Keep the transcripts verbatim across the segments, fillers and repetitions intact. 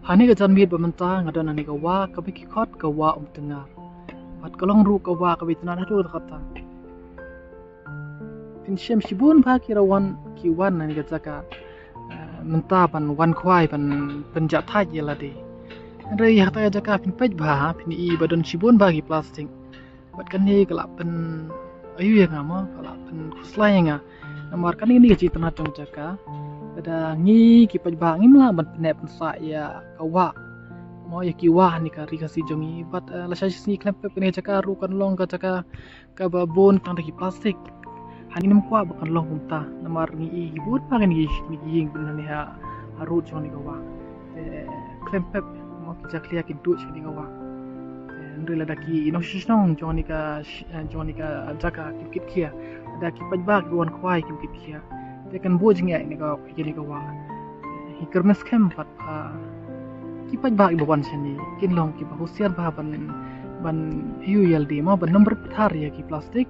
Hane ka janmiet ba mynta nga don hane ka wah kaba ki khot ka wah Umtyngar. Bad ka long ruh ka wah kaba itynnad haduh katta. Phin shem shibun bha ki ra wan ki wan hane ka jaka, eh, mynta ban wan khwai ban pynjah thait ïa lade. Hynrei ha kata ka jaka phin peit bha, phin i ba don shibun bha ki plastik. Bad kane ka la pyn, ayu ïa nga mo, ka la pynkhuslai ïa nga. Namar kane, kane ka jingitynnad jong jaka. Lada ngi ki paidbah ngim lah ban pynneh pynsah ïa ka wah, mo, ïa ki wah ne ka ri Khasi jong ngi. Bad, eh, lashai shisngi khlem pep kane ka jaka ruh kan long ka jaka kaba bun tang da ki plastik. Hangne ngim kwah ba kan long kumta namar ngi i ki bun bha kine ki ïing bun hangne ha, ha rud jong kane ka wah. Te khlem pep, mo, ki jakhlia kin tuid sha kane ka wah. Te hynrei lada ki nongshong shnong jong kane ka sh-, eh, jong kane ka jaka kim kit khia, lada ki paidbah ki wan khwai kim kit khia, te kan buh jingeh ïa kane ka, ïa kane ka wah. Te ngi kyrmen skhem pat ba ki paidbah kiba wan shane kin long kiba husiar bha ban, ban ïoh ïa lade, mo, ban nym rit pathar ïa ki plastik.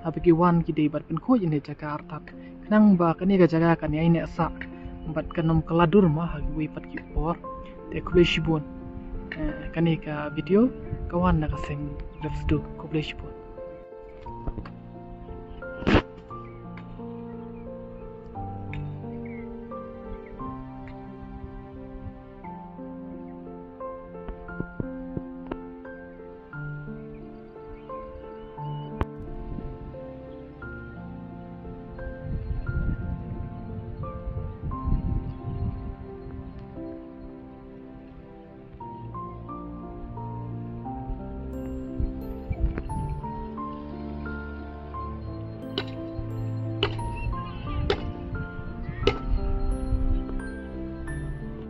Haba ki wan ki dei ban pynkhuid ïa kane ka jaka artat khnang ba kane ka jaka kan ïai neh sah bad kan nym kylla dur, mo, ha kiwei pat ki por. Te khublei shibun. Eh, kane ka video ka wan na ka seng Lep Sduk. Khublei shibun.